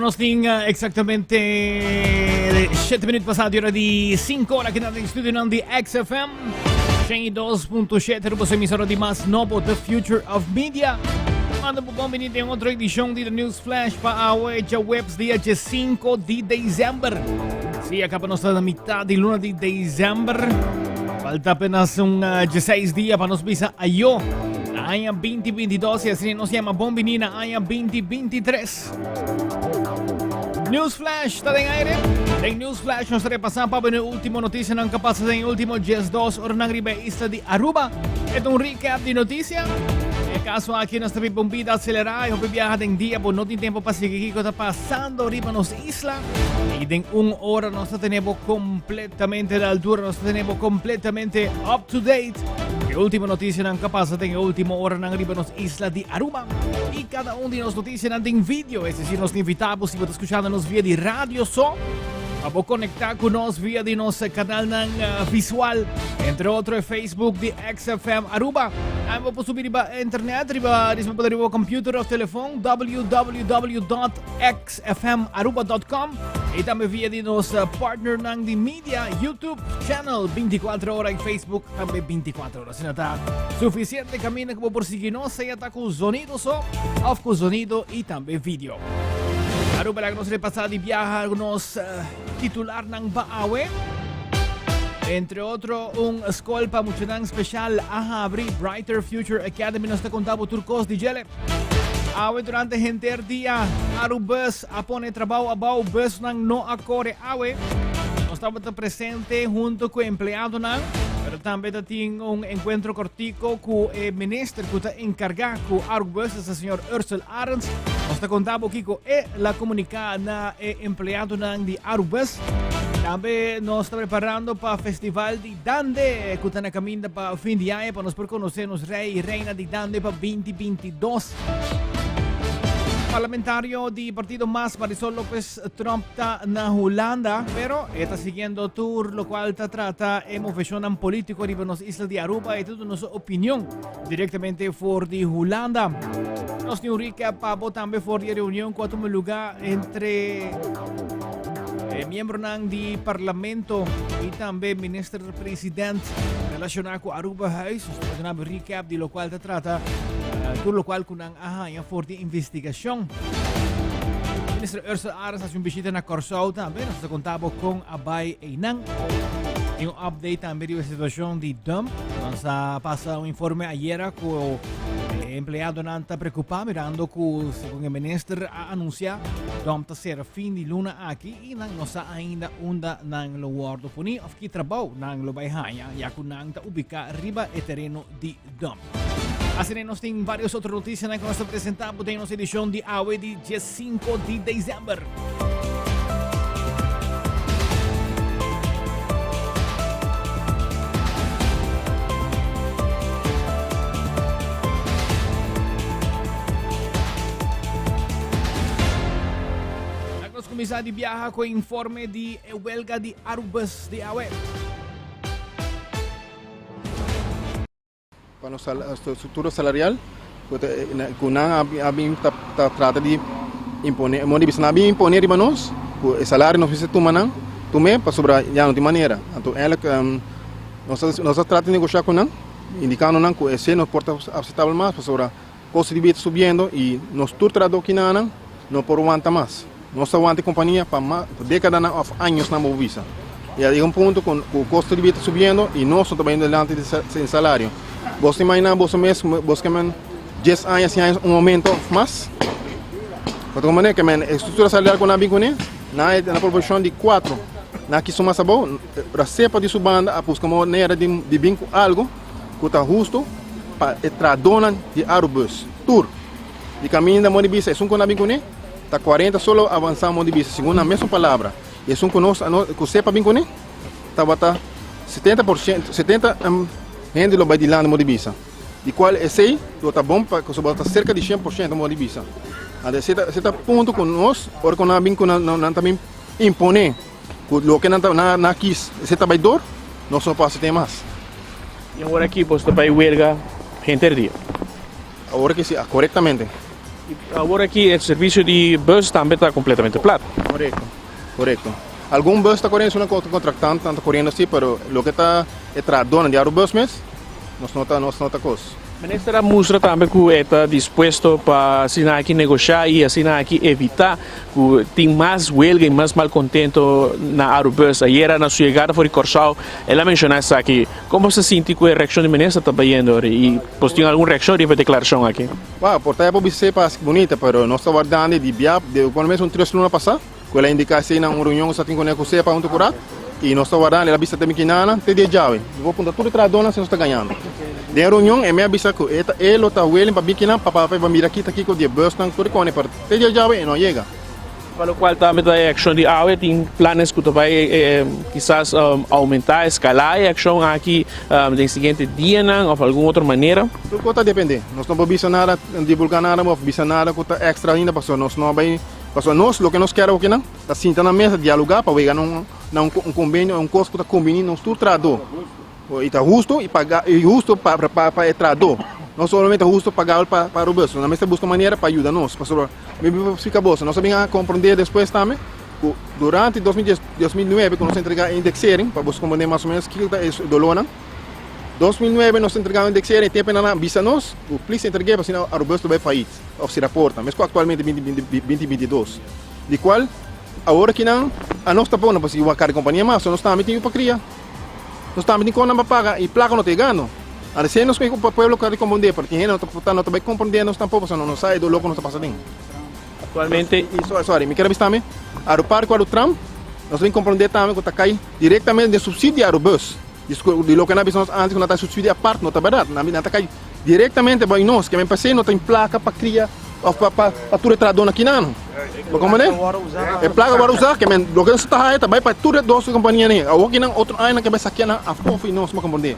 nos tin exactamente 7 minuut pasado di ora di 5 ora aquí na studio nan di XFM. 102.7 rubo emisora di mas nobo The Future of Media. Manda bo bon bini den otro edicion di The News Flash pa awe djaweps dia 5 di december. Sí, acaba nos na mitad di luna di december. Falta apenas un 16 dia pa nos bisa ayo. Aña 2022 y así nos llama bon bini na aña 2023. News Flash ta den aire. Den News Flash nos repasa pa e último noticia nan que pasa den último 12 ora nan riba isla di Aruba. E un recap di noticia. E caso aki nos ta un bida acelera y hopi biaha den dia bo no tin tempo pa sigui kiko ta pasando riba nos isla. Y den un hora nos ta tenebo completamente de altura, nos ta tenebo completamente up to date. E último noticia nan que pasa den e último hora nan riba nos isla di Aruba. Y cada un di nos noticia nan den video, es decir, nos invitamos si bo ta escuchando via di radio so, pa bo conecta cu nos via di nos canal nan visual, entre otro e Facebook di XFM Aruba. Tambe bo por subi riba internet, riba, riba computer of telefon, www.xfmaruba.com y tambe via di nos partner nan di media, YouTube channel 24 ora y Facebook tambe 24 ora. Asina ta suficiente camina cu bo por sigui nos, sea ta cu zonido so of cu zonido y tambe video. Aruba laga nos repasa di biaha nos titular nan pa awe. Entre otro, un school pa muchanan special a habri Brighter Future Academy. Nos ta conta bo tur cos di djele. Awe durante henter dia, Arubus a pone trabao abao, busnan no a core awe. Nos tabata presente hunto cu empleadonan, pero tambe ta tin un encuentro cortico cu e minister cu ta encarga cu Arubus, esta señor Ursel Arends. Nos ta conta bo kico e la comunica na e empleadonan di Arubus. Tambe nos ta preparando pa festival di Dande cu ta na caminda pa fin di aña pa nos por conoce nos rey y reina di Dande pa 2022. Parlamentario di partido Mas Marisol Lopez Tromp ta na Hulanda, pero e ta siguiendo tur locual ta trata e movecionnan politico riba nos isla di Aruba y ta duna su opinion directamente for di Hulanda. Nos tin un recap pa bo tambe for di e reunion cu a tuma lugar entre e miembronan di parlamento y tambe minister president relaciona cu Aruba Huis. Nos ta duna un recap di locual ta trata uh, tur locual cu nan a haña for di investigacion. Minister Ursula Arends haci un bishita na Kòrsou tambe. Nos ta conta bo con a bay einan. Y un update tambe riba e situacion di dump. Nos a pasa un informe ayera cu e empleadonan ta preocupa mirando cu segun e minister a anuncia dump ta cera fin di luna aki y nan no sa ainda unda nan lo wordo poni of ki trabou nan lo bay haña ya cu nan ta ubica riba e tereno di dump. Asina nos tin varios otro noticianan cu nos ta presenta bo den nos edicion di awe di 15 di december. Nos cuminsa di biaha cu informe di e welga di Arubus di awe. Pa nos structura salarial cu nan a bin ta trata di impone, modo di bisa nan a bin impone riba nos cu e salario nos mester tuma nan, tum'e pasobra ya no tin manera. Anto eigenlijk nos a trata di negocia cu nan indicando nan cu esey no por ta aceptabel mas pasobra Kosto di bida ta subiendo i nos tur trahadó kinanan no por wanta mas. Nos ta wanta e kompania pa mas dekadanan òf añosnan bo por bisa. I a yega un punto ku ku kosto di bida ta subiendo i nos no ta bayendo adelante den salario. Bos ta imaginá boso mes ku bos ke men dies aña, sin aña un oumento òf mas? Bo ta komprendé ke men e struktura salarial ku nan a bin kuné nan a na proporshon di kuatro. Nan a kiso mas abou, Rasepa di su banda a buska manera di bin ku algu. ku ta hustu pa e trahadónan di Arubus tur di kaminda mon di bisa esun ku nan bin kuné ta kuarenta solo avansá mon di bisa segun nan mesun palabra i esun ku nos ku sepa bin kuné tabata setenta por siento setenta hende lo bai dilanti mon di bisa di kual esei lo ta bon pa pasobra ta serka di shen por siento mon di bisa anto esei ta esei ta punto ku nos ora ku nan bin ku nan nan ta bin imponé. Ku loke nan ta na kis esei ta bai dor, nos no por hasi ten mas. I awor aki boso ta bai welga henter dia? Awor aki si, korektamente. Awor aki e servicio di bus tambe ta completamente plat. Correcto, correcto. Algun bus ta corriendo, esunnan contractantenan ta corriendo si, pero loke ta e trahadornan di Arubus mes, nos no ta, nos no ta cos. Minister a mustra tambe cu e ta dispuesto pa asina aki negosha y asina aki evita cu tin mas huelga y mas malcontento na Arubus. Ayera na su yegada for di Corsou el a menciona esaki. Con bo sa sinti cu e reaccion di minister ta bayendo y bo tin algun reaccion riba e declaracion aki? Wow, por ta e por bisa pa haci bunita, pero nos ta wardando di bia de por lo menos un tres luna pasa cu el a indica esey na un reunion cu sa tin cune cu sepa hunto cu Raad y nos ta wardando, el a bisa te mi kinana te dia djawe. Mi por punta tur e trahadornan si nos ta gañando. Den e reunion e me a bisa cu e ta e lo ta willing pa bin kinan pa papia pa mira kita kico di e busnan tur e cone pero te dia djawe e no a yega. Pa lokual tambe ta e akshon di awe, tin planes ku ta bai kisas oumentá, eskalá e akshon aki den siguiente dianan òf algun otro manera? Tur kos ta dependé. Nos no por bisa nada, divulgá nada òf bisa nada ku ta èkstra ainda pasobra nos no a bai, pasobra nos loke nos kier awokinan ta sinta na mesa dialogá pa wega na un konbenio, un kos ku ta kombiní nos tur trahadó. I ta husto i paga i husto pa pa e trahadó. No solamente husto pagabel pa pa Arubus. Nos mester buska manera pa yuda nos. Pasobra mi por splika boso, nos a bin a komprondé despues tambe ku durante 2010, 2009 ku nos a entregá e indexering, pa boso komprondé mas o menos kiko ta e dolónan. 2009 nos a entregá un indexering, e tempu nan a bisa nos ku plis entreg'é pasobra Arubus lo bai fayit òf sera porta, mes ku aktualmente binti binti binti binti dos. Di kual awor akinan anos tampoko no por sigui wak kar di kompania mas, nos tambe tin yu pa kria. Nos tambe tin konan pa paga y placa no ta yegando. Arese nos cu pueblo cu ta comprende, pero tin hende no ta no ta bay comprende nos tampoco pasobra no sa e dolor cu nos ta pasa den. Actualmente. Y sorry, sorry, mi kier a bisa tambe, Arupark cu Arutram, nos ta bin comprende tambe cu ta cay directamente den subsidio di Arubus. Di loke nan a bisa nos antes cu nan ta subsidio apart, no ta berdad. Nan ta cay directamente bay nos, ke men p'esey no tin placa pa cria of pa pa pa tur e trahadónan akinan. Bo komprendé? E plaka wòrdu usá, ke men loke nos ta haya ta bai pa tur e dos kompanianan ei. Awor kinan otro añanan ke bai sakia nan afó fi nos, bo komprendé?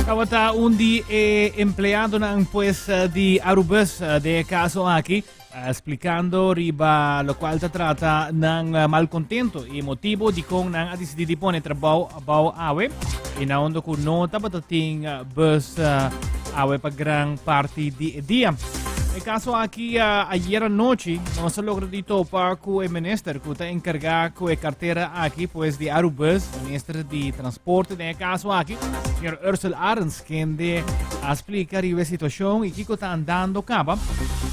Tabata un di e empleadonan pues di Arubus den e caso aki, splicando riba locual ta trata nan malcontento y motibo dicon nan a dicidi di pone trabao abao awe y na unda cu no tabata tin bus awe pa gran parti di e dia. E caso aki ayer anochi nos a logra di topa cu e minister cu ta encarga cu e cartera aki, pues di Arubus, minister di transporte den e caso aki, señor Ursel Arends, kende a splica riba e situacion y kico ta andando caba.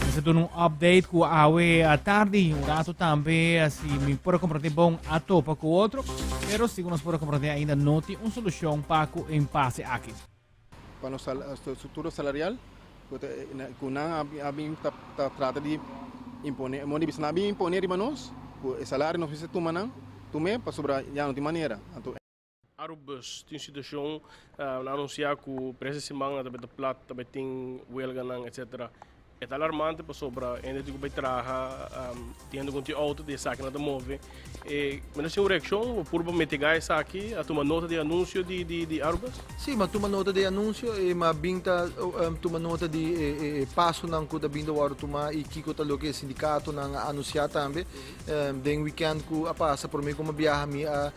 Nos a duna un update cu awe tardi, un rato tambe, si mi por a comprende bon, a topa cu otro, pero segun nos por a comprende ainda no tin un solucion pa cu e impasse aki. Pa nos structura salarial cu nan a bin ta trata di impone, modo di bisa nan a bin impone riba nos cu e salario nos mester tuma nan, tume pasobra ya no tin manera. Anto. Arubus tin situacion, nan a anuncia cu prese siman nan ta bay ta plat, ta bay tin huelganan etc. E ta alarmante pasobra hende tin ku bai traha, tin hende ku no tin outo di esaki nan ta move. E mi no sin un reakshon, bo purba mitigá esaki, a tuma nota di e anunsio di di di Arubus? Sí, mi a tuma nota di e anunsio i mi a bin ta tuma nota di e e pasonan ku ta bin ta wòrdu tumá i kiko ta loke e sindikatonan a anunsiá tambe. Den wikènt ku a pasa promé ku mi a biaha mi a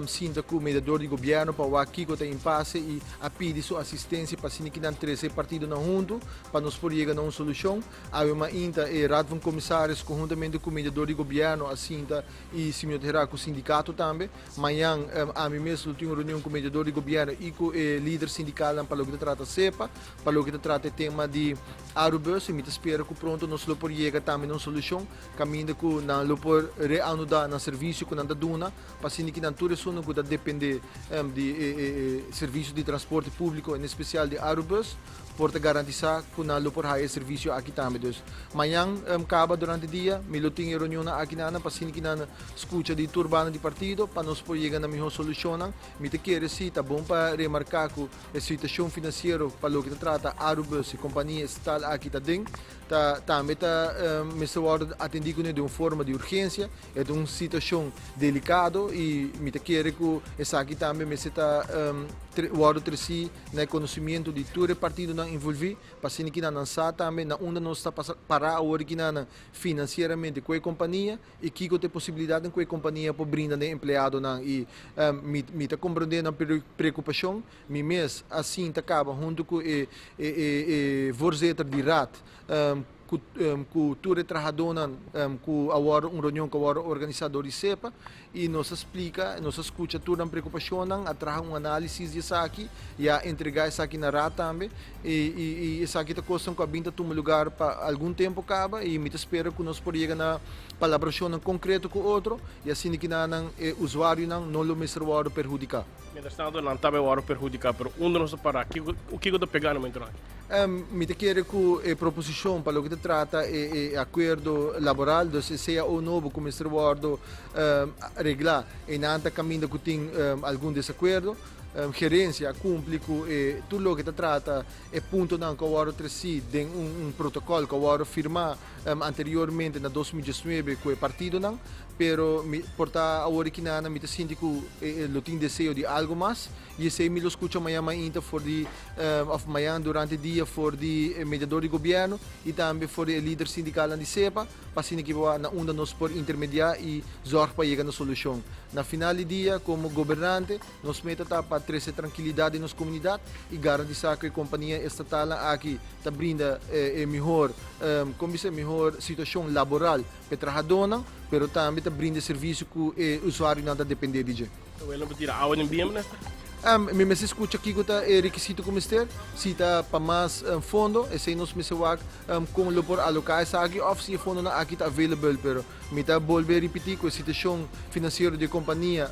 sinta ku mediador di gobièrnu pa wak kiko ta impase i a pidi su asistensia pa asina kinan trese e partidonan huntu pa nos por yega na un solushon. Awe mainta e Raad van Commissaris konhuntamente ku mediador di gobièrnu a sinta i si mi no ta hera ku sindikato tambe. Mañan ami mes lo tin un reunion ku mediador di gobièrnu i ku e lider sindikalnan pa loke ta trata sepa, pa loke ta trata e tema di Arubus i mi ta spera ku pronto nos lo por yega tambe na un solushon kaminda ku nan lo por reanudá nan servisio ku nan ta duna pa asina ki nan tur esunnan ku ta dependé di e servisio di transporte públiko en espesial di Arubus por ta garantisá ku nan lo por haya e servisio aki tambe. Dus mañan kaba durante dia mi lo tin e reunionnan aki nan pa asina ki nan skucha di tur banda di partido pa nos por yega na mihó solushonnan. Mi ta kere si ta bon pa remarká ku e situashon finansiero pa loke ta trata Arubus e kompania estatal aki ta den ta tambe ta mester wòrdu atendí kuné den un forma di urgensia. E ta un situashon delikado i mi ta kere ku esaki tambe mester ta wòrdu tresí na e konosimiento di tur e partidonan envolví pa asina ki nan nan sa tambe na unda nos ta pasa pará awor ki nan finansieramente ku e kompania i kiko ta e posibilidatnan ku e kompania por brinda na e empleadonan i mi mi ta komprondé nan preokupashon. Mi mes a sinta kaba huntu ku e e e voorzitter di raad. ku ku tur e trahadónan ku a wòrdu un reunion ku a wòrdu organisá dor di SEPA i nos a splika, nos a skucha tur nan preokupashonnan, a traha un análisis di esaki i a entregá esaki na Raad tambe. I i esaki ta kosnan ku a bin ta tuma lugar pa algun tempu kaba i mi ta spera ku nos por yega na palabrashonnan konkreto ku otro i asina kinanan e usuarionan no lo mester wòrdu perhudiká. Mientras tanto nan tambe wòrdu perhudiká, pero unda nos ta pará? Kiko kiko ta pegá na momentunan aki? Mi ta kere ku e proposishon pa loke ta trata e e akuerdo laboral, dus e cao nobo ku mester wòrdu reglá, einan ta kaminda ku tin algun desakuerdo. Gerensia a kumpli ku e tur loke ta trata e puntonan ku a wòrdu tresí den un protokòl ku a wòrdu firmá anteriormente na 2019 ku e partidonan, pero mi por ta awor di kinana mi ta sinti ku lo tin deseo di algu mas i esei mi lo skucha mañan mainta for di òf mañan durante dia for di e mediador di gobièrnu i tambe for di e lider sindikalnan di sepa pa asina ki bo na unda nos por intermediá i zòrg pa yega na solushon. Na final di dia komo gobernante Nos meta ta pa trese trankilidat den nos komunidat i garantisá ku e kompania estatalnan aki ta brinda e mihor, kon bisa, e mihor situashon laboral pa e trahadónan, pero tambe ta brinda e servisio ku e usuarionan ta dependé di dje. Ta wela pa tira awa den bia, minister? Mi mester skucha kiko ta e rekisito ku mester. Si ta pa mas fondo, esei nos mester wak kon lo por aloká esaki òf si e fondonan aki ta available. Pero mi ta bolbe ripití ku e situashon finansiero di e kompania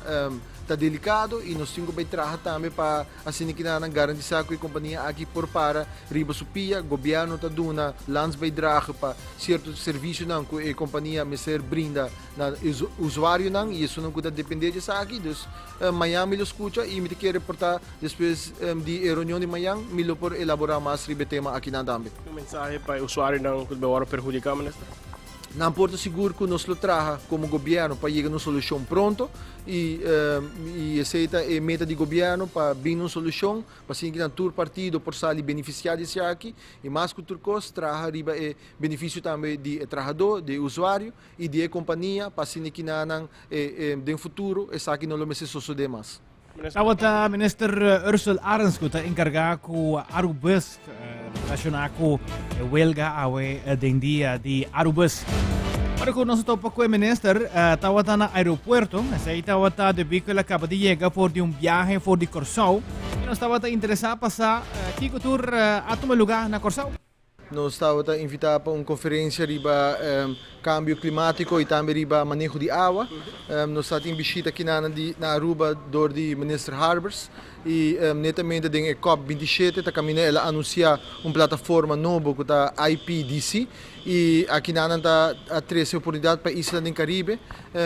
Ta delicado y nos tin cu bay traha tambe pa asina kinanan garantisa cu e compania aki por para riba su pia. Gobierno ta duna landsbijdrage pa cierto servicionan cu e compania mester brinda na e usuarionan y esunnan cu ta depende di esaki. Dus mañan mi lo scucha y mi ta kere por ta despues di e reunion di mañan mi lo por elabora mas riba e tema akinan tambe. Un mensahe pa e usuarionan cu ta bay worde perhudica, Minister? Nan por ta sigur ku nos lo traha komo gobièrnu pa yega na un solushon pronto i i esei ta e meta di gobièrnu pa bin na un solushon pa asina kinan tur partido por sali benefisiá di esaki i mas ku tur kos traha riba e benefisio tambe di e trahadó, di e usuario i di e kompania pa asina kinanan den futuro esaki no lo mester sosodé mas. Tabata minister Ursel Arends ku ta enkargá ku Arubus relashoná ku e welga awe den dia di Arubus. Ora ku nos topa ku e minister tabata na aeropuerto, esei tabata debí ku el a kaba di yega for di un biahe for di Kòrsou i nos tabata interesá pa sa kiko tur a tuma lugá na Kòrsou. Nos tabata invitá pa un konferensia riba kambio klimátiko i tambe riba maneho di awa. Nos ta tin bishita kinan di na Aruba dor di Minister Harbers i netamente den e cop 27 ta kaminda el a anunsiá un plataforma nobo ku ta IPDC i akinan ta a trese oportunidat pa islanan den Karibe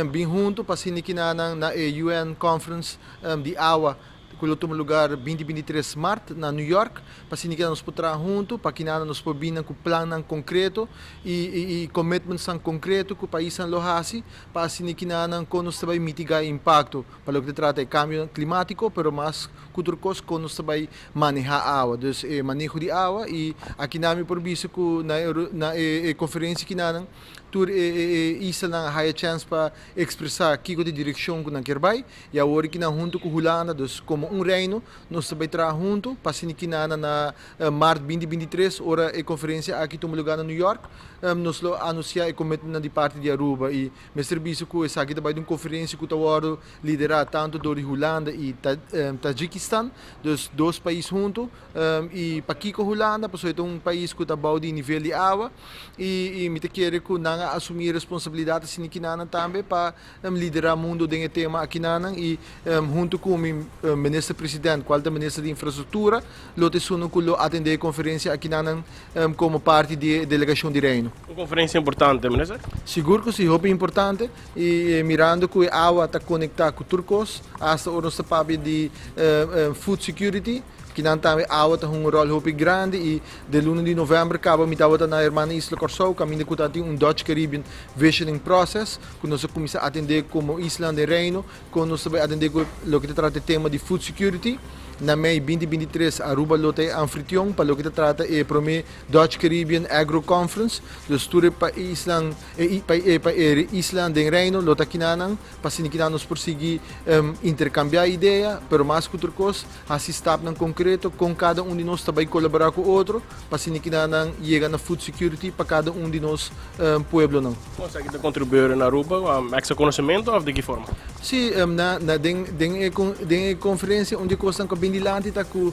bin huntu pa asina kinan na e UN Conference di awa ku lo tuma lugar 20 i 23 mart na New York, pa asina keda nos por traha huntu, pa kina nos por bini ku plannan konkreto i i commitmentsnan konkreto ku paisnan lo hasi, pa asina kina kon nos ta bai mitiga e impakto pa loke ta trata e kambio klimatiko, pero mas ku tur kos kon nos ta bai maneha awa, dus e maneho di awa i akinan mi por bisa ku na e na e konferensia kinanan tur e e islanan a haya chèns pa ekspresá kiko ta e direkshon ku nan kier bai. I awor ki nan huntu ku Hulanda, dus komo un reino, nos ta bai traha huntu pa asina ki nan na mart 2023, ora e konferensia aki tuma lugá na New York, nos lo anunsiá e komitmentnan di parti di Aruba. I mester bisa ku esaki ta bai di un konferensia ku ta wòrdu liderá tantu dor di Hulanda i Tajikistan, dus dos pais huntu. I pakiko Hulanda? Pasobra e ta un pais ku ta bou di nivel di awa i mi ta kere ku nan a asumí e responsabilidat asina ki nan tambe pa Liderá mundo den e tema akinanan i huntu ku mi Minister President kual ta Minister di Infrastruktura lo ta esun ku lo atendé e konferensia akinanan komo parti di e delegashon di Reino. Un konferensia importante, Minister? Sigur ku si, hopi importante i mirando ku e awa ta konektá ku tur kos, asta ora nos ta papia di food security. Kinan tambe awa ta hunga un ròl hopi grandi i den luna di novèmber kaba mi tabata na Hermana Isla Kòrsou kaminda ku tabatin un Dutch Caribbean Visioning Process ku nos a kuminsá atendé komo islanan den Reino kon nos ta bai atendé ku loke ta trata e tema di food security. Na mei 2023 Aruba lo ta e anfitrion pa loke ta trata e prome Dutch Caribbean Agro Conference. Dus tur e paisnan e pa e islanan den Reino lo ta kinanan pa asina kinan nos por sigui intercambia idea, pero mas cu tur cos haci stapnan concreto con cada un di nos ta bay colabora cu otro pa asina kinanan yega na food security pa cada un di nos pueblonan. Con esaki ta contribuir na Aruba? Extra conocemento of di ki forma? Si, na na den den e den e conferencia un di e cosnan cu a bin dilanti ta cu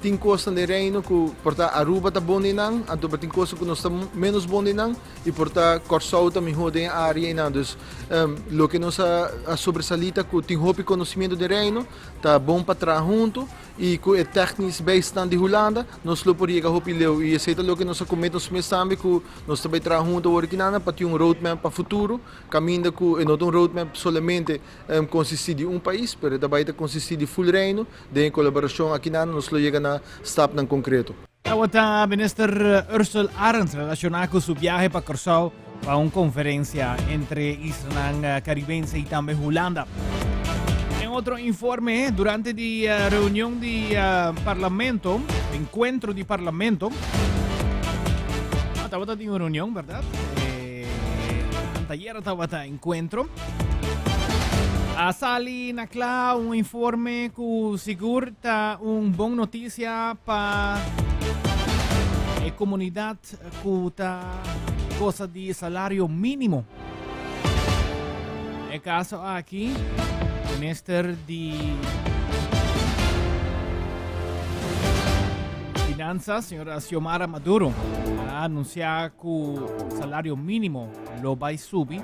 tin cosnan den Reino cu por ta Aruba ta bon den nan, anto por tin cosnan cu nos ta menos bon den nan y por ta Corsou ta miho den e area einan. Dus loke nos a a sobresali ta cu tin hopi conocimiento den Reino, ta bon pa traha hunto y cu e technisch bijstand di Hulanda nos lo por yega hopi leu y esey ta loke nos a comet nos mes tambe cu nos ta bay traha hunto awor aki pa tin un roadmap pa futuro caminda cu e no ta un roadmap solamente consisti di un pais pero e ta bay ta consisti di full Reino. Den e kolaborashon akinan nos lo yega na stapnan konkreto. Tabata Minister Ursell Arends relashoná ku su biahe pa Kòrsou pa un konferensia entre islanan Karibense i tambe Hulanda. En otro informe, durante di reunion di parlamento, enkuentro di parlamento, tabata tin un reunion, bèrdat? Antayer tabata enkuentro. A sali na kla un informe ku sigur ta un bon notisia pa e komunidat ku ta gosa di salario mínimo. E kaso aki, minister di Finansa, señora Xiomara Maduro, a anunsiá ku salario mínimo lo bai subi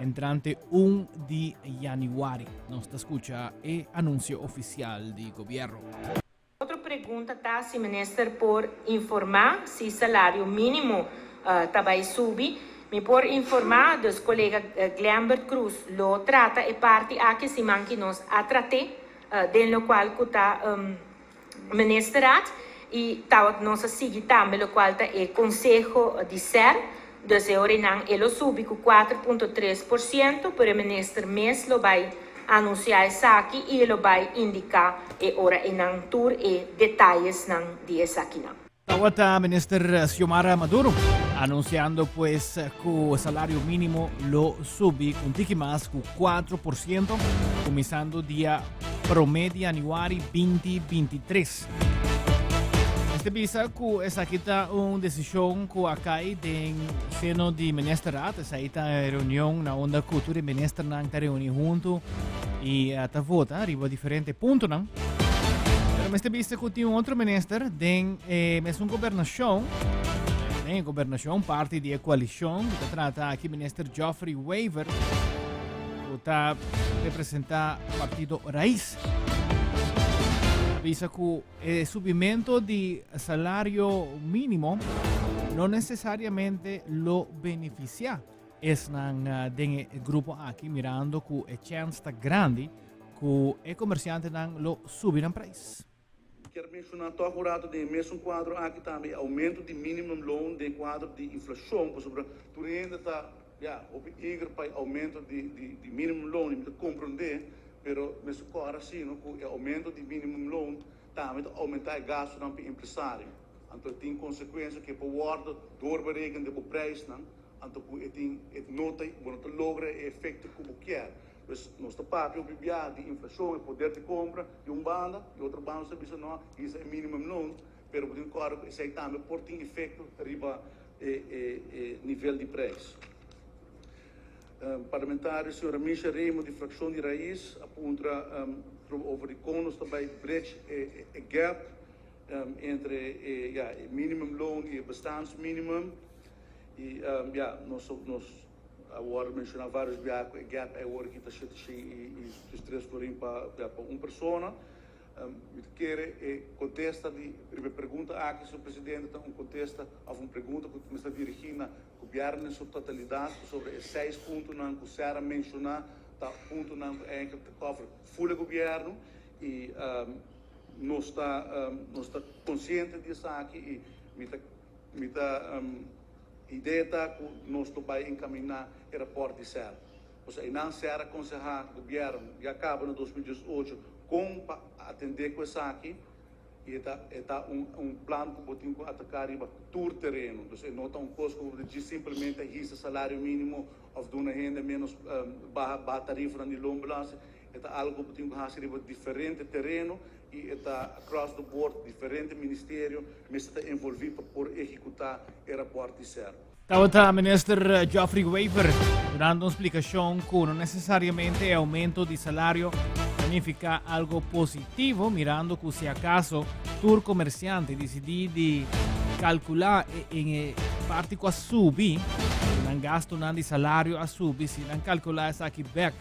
entrante 1 di januari. Nos ta scucha e anuncio oficial di gobierno. Otro pregunta ta si minister por informa si salario minimo ta bay subi. Mi por informa, dus colega Glenbert Croes lo trata e parti aki siman ki nos a trate den locual cu ta Ministerraad y tawat nos a sigui tambe locual ta e conseho di ser, dus e ora e lo subi cu 4.3%, pero e minister mes lo bay anuncia esaki y e lo bay indica e ora einan tur e detayesnan di esakinan. Tawata Minister Xiomara Maduro anunciando pues cu salario minimo lo subi un tiki mas cu 4% cuminsando dia prome di januari 2023. Mester bisa cu esaki ta un decision cu a cay den seno di Ministerraad. Esaki ta e reunion na unda cu tur e ministernan ta reuni hunto y ta vota riba diferente puntonan. Pero mester bisa cu tin un otro minister den e mesun gobernacion, den e gobernacion parti di e coalicion, cu ta trata aki minister Geoffrey Wever, cu ta representa partido Raiz. A bisa cu e subimento di salario minimo no necesariamente lo beneficia esnan den e grupo aki, mirando cu e chance ta grandi cu e comerciantenan lo subi nan prijs. Kier menciona toch un rato den e mesun cuadro aki tambe e aumento di minimum loon den cuadro di inflacion, pasobra tur hende ta ya hopi eager pa e aumento di di minimum loon y mi ta comprende, pero mester cora asina cu e aumento di minimum loon tambe ta aumenta e gastonan pa e empresario, anto e tin consecuencia cu e por wordo doorbereken den bo prijsnan, anto cu e tin e no ta bo no ta logra e efecto cu bo kier. Pues nos ta papia hopi bia di inflacion, e poder di compra di un banda, di otro banda nos ta bisa no, hisa e minimum loon, pero bo tin corda cu esey tambe por tin efecto riba e e e nivel di prijs. Parlamentario señora Misha Raymond di fraccion di Raiz a puntra over di con nos ta bay bridge e e gap entre e ya e minimum loon y e bestaansminimum y ya nos nos A wòrdu menshoná vários biaha ku e gap ei awor aki ta 703 florin pa pa un persona. Mi ta kere e kontesta di riba e pregunta aki, señor presidente, ta un kontesta òf un pregunta ku mester dirigí na gobièrnu den su totalidat pasobra e seis puntonan ku SER a menshoná ta puntonan ku eigenlijk ta kòver ful e gobièrnu i nos ta nos ta konsiente di esaki i mi ta mi ta Idea ta ku nos lo bai enkaminá e rapòrt di SER. Pasobra einan SER a konsehá gobièrnu ya kaba na 2018. Kon pa atendé ku esaki i e ta e ta un un plan ku bo tin ku ataká riba tur tereno. Dus e no ta un kos ku bo djis simplemente hisa salario mínimo òf duna hende ménos baha baha tarifanan di loonbelasting. E ta algu ku bo tin ku hasi riba diferente tereno i e ta across the board diferente ministerio mester ta envolví pa por ehekutá e rapòrt di ser. Tabata Minister Geoffrey Wever dunando un splicacion cu no necesariamente e aumento di salario ta nifica algo positivo, mirando cu si acaso tur comerciante dicidi di calcula en e parti cu a subi, nan gastonan di salario a subi, si nan calcula esaki bek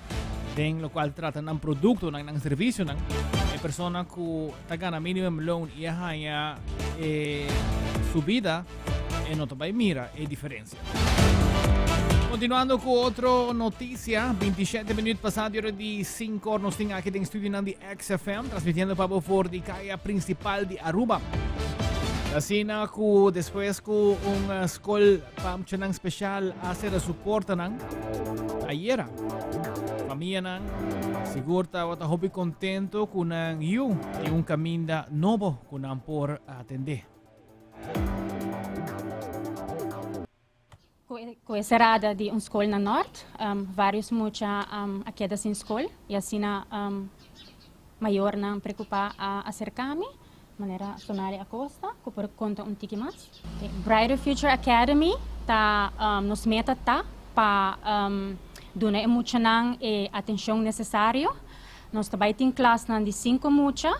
den locual trata nan productonan, nan servicionan, e persona cu ta gana minimum loan y a haya e subida, E no ta bai mira e diferencia. Continuando cu otro noticia, 27 minuut pasado di ora di 5 or nos tin aki den studionan di XFM, transmitiendo pa bo for di caya principal di Aruba. Asina cu despues cu un eh, school pa muchanan special a cera su portanan, ayera, famianan sigur tabata hopi contento cu nan yu tin un caminda nobo cu nan por atende. Ku e serada di un skol na Nort, vários mucha a keda sin skol i asina mayornan preokupá a aserká mi, manera Sonali Acosta, ku por konta un tiki mas. Brighter Future Academy ta nos meta ta pa duna e muchanan e atenshon nesesario. Nos ta bai tin klasnan di sinku mucha.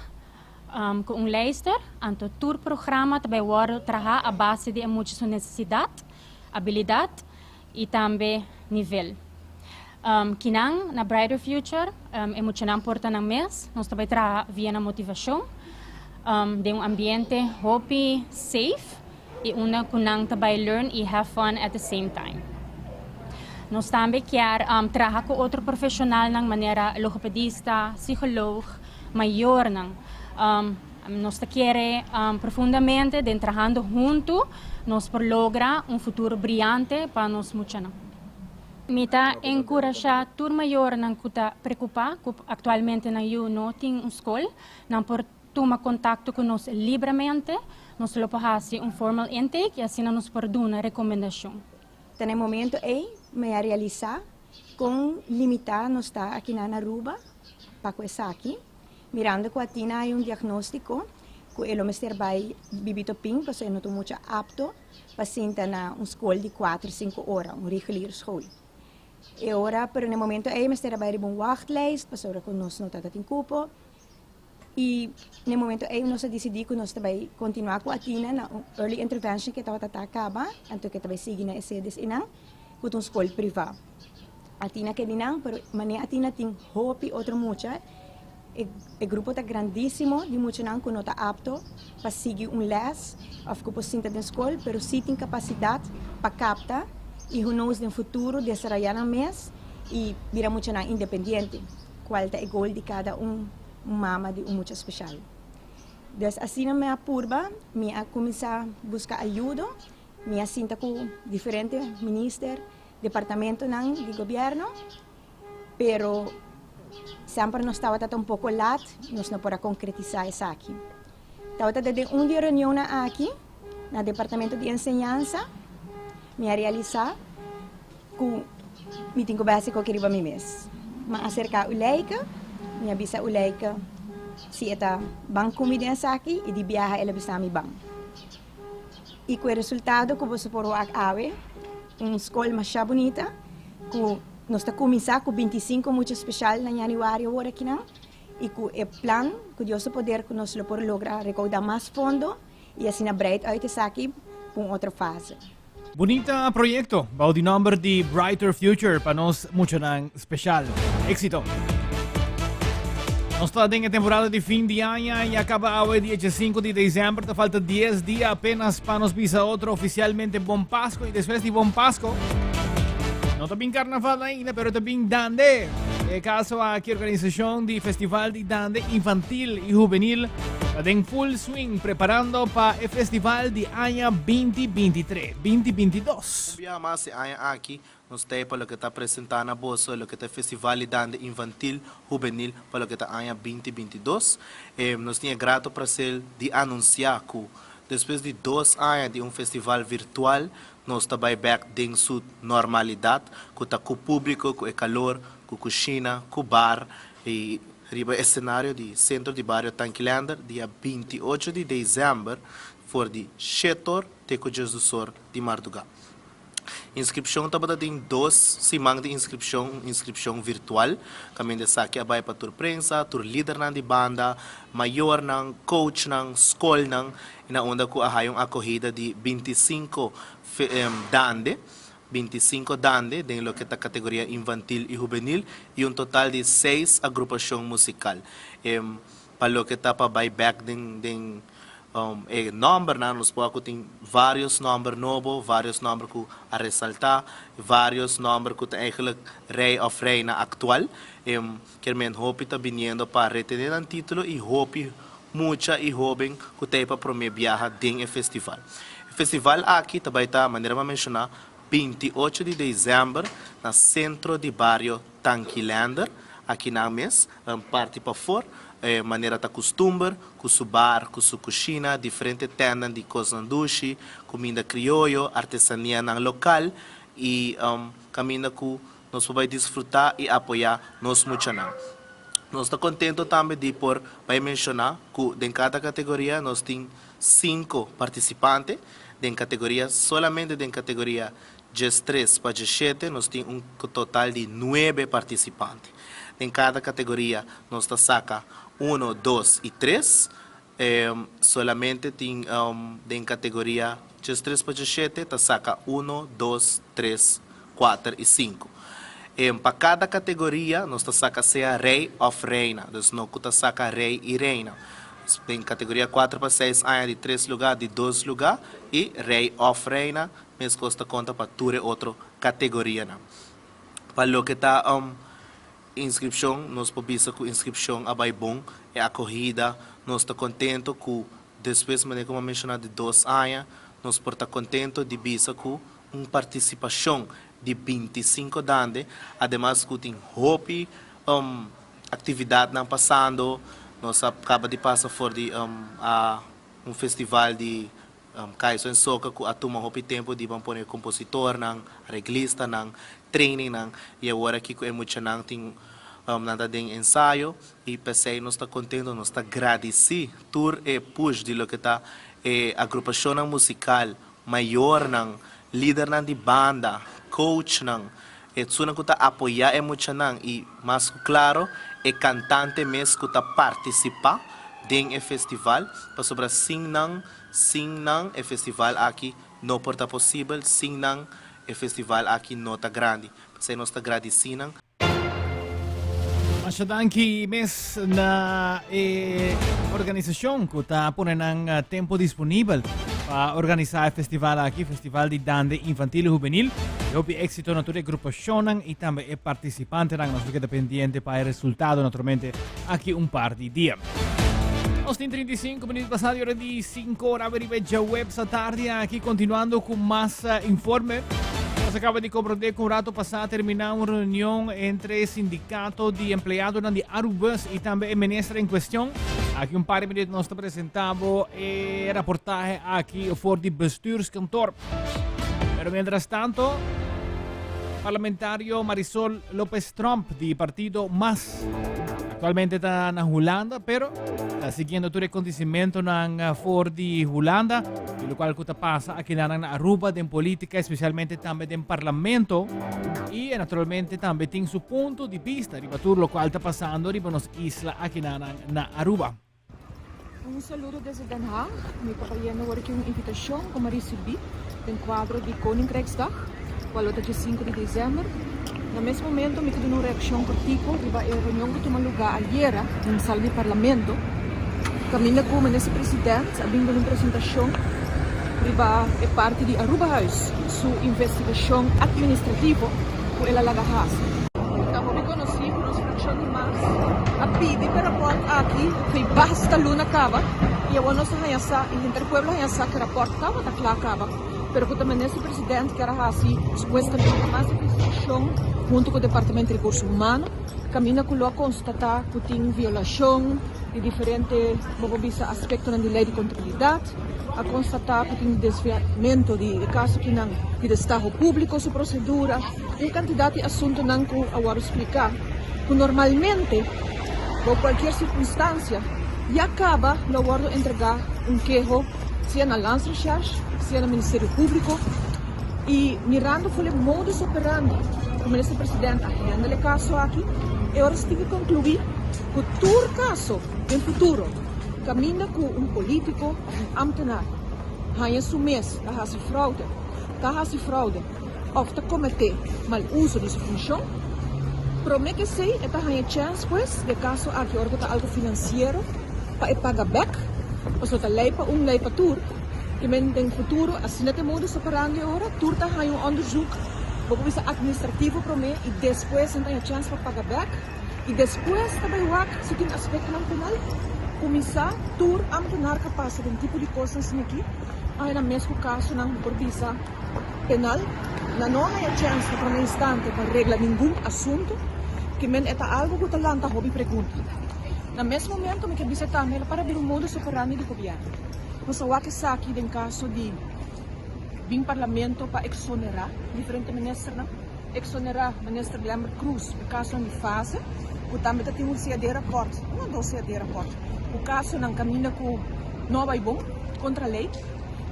Ku un leister, anto tur programa ta bai wòrdu traha a base di e mucha su nesesidat, abilidat i tambe nivel. Kinan na Brighter Future e muchanan por ta nan mes, nos ta bai traha via nan motivashon den un ambiente hopi safe i unda ku nan ta bai learn i have fun at the same time. Nos tambe kier traha ku otro profeshonalnan manera logopedista, psikoloog, mayornan. Nos ta kere profundamente den trahando huntu nos por logra un futuro briante pa nos muchanan. Mi ta enkurashá tur mayornan ku ta preokupá ku aktualmente nan yu no tin un skol, nan por tuma kontakto ku nos libramente, nos lo por hasi un formal intake i asina nos por duna rekomendashon. Ta na e momento ei mi a realisá kon limitá nos ta akinan na Aruba pa ku esaki, mirando ku Athena hay un diagnóstiko ku e lo mester bai Bibito Pin pasobra e no ta mucha apto pa sinta na un skol di kuater sinku ora, un regulier school. E ora, pero na e momento ei mester a bai riba un wachtlijst pasobra ku nos no tabata tin kupo. I na e momento ei nos a disidí ku nos ta bai kontinuá ku Athena na un early intervention ke tabata ta kaba, anto ke ta bai sigui na e sedes einan, ku ta un skol privá. Athena ke di nan, pero manera Athena tin hopi otro mucha, e e grupo ta grandísimo di muchanan ku no ta apto pa sigui un lès òf ku por sinta den skol, pero sí tin kapasidat pa kapta i who knows den futuro desaroyá nan mes i bira muchanan independiente. Cual ta e goal di cada un mama di un mucha special. Dus asina mi a purba, mi a cuminsa busca ayudo, mi a sinta cu diferente minister, departamentonan di gobierno, pero semper nos tabata ta un poco laat, nos no por a concretisa esaki. Tabata ta den un di e reunionnan aki na departamento di enseñansa, mi a realisa Ku mi tin ku bèsi koki riba mi mes. M'a aserká Uleike, mi a bisa Uleike si e ta ban ku mi den esaki i di biaha el a bisa mi ban. I ku e resultado ku boso por wak awe, un skol masha bunita ku nos ta kuminsá ku bintisinko mucha speshal na yanüari awor akinan i ku e plan ku Dios su poder ku nos lo por logra rekoudá mas fondo i asina breid uit esaki pa un otro fase. Bunita proyecto bou di nomber di Brighter Future pa nos muchanan special. Éxito! Nos ta den e temporada di fin di aña y acaba awe dia 5 di december. Ta falta 10 dia apenas pa nos bisa otro oficialmente Bon Pasco y después di Bon Pasco no ta bin carnaval ainda, pero ta bin Dande. E caso aki organisacion di Festival di Dande Infantil y Juvenil. Ta den full swing preparando pa e festival di aña 2023, 2022. Un biaha mas e aña aki nos ta ei pa loke ta presenta na boso loke ta e Festival di Dande Infantil Hubenil pa loke ta aña 2022. Nos tin e grato placer di anuncia cu despues di dos aña di un festival virtual nos ta bai bek den su normalidad cu ta cu publico, cu e calor, cu cushina, cu bar y riba e scenario di Centro di Bario Tankilander dia 28 di december for di shetor te cu djesdusor di marduga. Inscripcion tabata tin dos siman di inscripcion, un inscripcion virtual, caminda esaki a bay pa tur prensa, tur lidernan di banda, mayornan, coachnan, scolnan, y na unda cu a haya un acogida di 25 dande, 25 dande den loke ta categoria infantil y hubenil y un total di seis agrupacion musical. Pa loke ta pa bay bek den den e nombernan, nos por a cu tin varios nomber nobo, varios nomber cu a resalta, varios nomber cu ta eigenlijk rey of reina actual. Kier men hopi ta biniendo pa retene nan titulo y hopi mucha y hoben cu ta ey pa prome biaha den e festival. E festival aki ta bay ta, manera mi a menciona, 28 di december na Centro di Bario Tankilander, aki nan mes, parti pafor, manera ta custumber, cu su bar, cu su cushina, diferente tendan di cosnan dushi, cuminda crioyo, artesanianan local y caminda cu nos por bay disfruta y apoya nos muchanan. Nos ta contento tambe di por bay menciona cu den cada categoria nos tin cinco participante, den categoria solamente den categoria 13 pa 17 nos tin un total di nuebe participante. Den cada categoria nos ta saca uno, dos y tres. Solamente tin den categoria 13 pa 17 ta saca uno, dos, tres, cuater y cinco. Pa cada categoria nos ta saca sea rey of reina, dus no cu ta saca rey y reina. Den categoria cuater pa seis aña di tres lugar, di dos lugar y rey of reina. Meskos ta konta pa tur e otro kategorianan. Pa loke ta inskripshon, nos por bisa ku inskripshon a bai bon, e akohida, nos ta kontento ku despues manera ku mi a menshoná di dos aña, nos por ta kontento di bisa ku un partisipashon di 25 dande, ademas ku tin hopi aktividatnan pasando, nos a kaba di pasa for di a un festival di Kaiso en Soca cu a tuma hopi tempo di ban pone compositornan, arreglistanan, trainingnan y awor aki cu e muchanan tin nan ta den ensayo y p'esey nos ta contento, nos ta gradici tur e push di loke ta e agrupacionnan musical, mayornan, lidernan di banda, coachnan, esunnan cu ta apoya e muchanan y mas cu claro e cantante mes cu ta participa den e festival pasobra sin nan Sin nan e festival aki no por ta posibel, sin nan e festival aki no ta grandi. P'esei nos ta gradisí nan. Masha danki mes na e organisashon ku ta pone nan tempo disponibel pa organisá e festival aki, Festival di Dande Infantil i Hubenil. I hopi éksito na tur e grupashonnan i tambe e partisipantenan. Nos lo keda pendiente pa e resultado naturalmente aki un par di dia. Nos tin 35 minuut pasá di ora di 5 ora riba djaweps atardi aki, continuando ku mas informe. Nos a kaba di komprondé ku un rato pasá a terminá un reunion entre sindikato di empleadonan di Arubus i tambe e minister en kuestion. Aki un par di minuut nos ta presentá bo e raportahe aki for di bestuurskantoor. Pero mientras tanto, parlamentario Marisol Lopez Tromp di partido mas actualmente ta na Hulanda, pero ta siguiendo tur e acontecimentonan for di Hulanda y lo cual cu ta pasa aki na Aruba den politica, especialmente tambe den parlamento y naturalmente tambe tin su punto di vista riba tur lo cual ta pasando riba nos isla aki na na Aruba. Un saludo desde Den Haag. Mi ta bayendo awor aki un invitacion cu mi a ricibi den cuadro di Koninkrijksdag, cual lo ta dje sinku di december. Na mes momento mi ta duna un reaccion cortico riba e reunion cu tuma luga ayera den sala di Parlamento, caminda cu Minister President a bin duna un presentacion riba e parti di Arubahuis su investigacion administrativo cu el a laga haci. Ta hopi conoci cu nos fraccion di mas a pidi pa e rapport aki fei basta luna caba. I awor nos a haña sa i henter pueblo a haña sa ku e rapòrt tabata kla kaba, pero ku ta Minister President kier a hasi supuestamente mas investigashon huntu ku Departamento di Rekurso Humano kaminda ku lo a konstatá ku tin violashon di diferente bo por bisa aspektonan di lei di kontabilidat, a konstatá ku tin desviamento di e kaso kinan di destaho públiko su prosedura. Un kantidat di asuntunan ku a wòrdu spliká ku normalmente bou kualkier sirkunstansia ya kaba lo wòrdu entregá un keho sea na Landsrecherche sea na Ministerio Públiko i mirando for e modus operandi ku Minister President a handle e kaso aki e ora si tin ku konkluí ku tur kaso den futuro kaminda ku un polítiko òf un ámtenar haña su mes ta hasi fraude ta hasi fraude. òf ta kometé mal uso di su funshon, promé ku esei e ta haña chèns pues, di e kaso aki ora ku ta algu finansiero, pa e paga bèk, pasobra ta lei pa un, lei pa tur, i men den futuro asina ta e modus operandi ora, tur ta haña un òndershoek, bo por bisa atministrativo promé i despues nan ta haña chèns pa paga bèk i despues ta bai wak si tin aspektonan penal, kuminsá tur ámtenar ka pasa den tipo di kosnan asina aki, a haña nan mes ku kasonan bo por bisa. Penal, nan no a haña chèns na promé instante pa regla ningun asuntu, ke men e ta algu ku ta lanta hopi pregunta. Na mes momento mi ke bisa tambe lo para bira un modus operandi di gobièrnu. Nos a wak esaki den kaso di bin parlamento pa eksonerá diferente ministernan, eksonerá minister Glenbert Croes pa kasonan di fase, ku tambe ta tin un CAD rapòrt, un o dos CAD rapòrt, ku kasonan kaminda ku no a bai bon, kontra lei.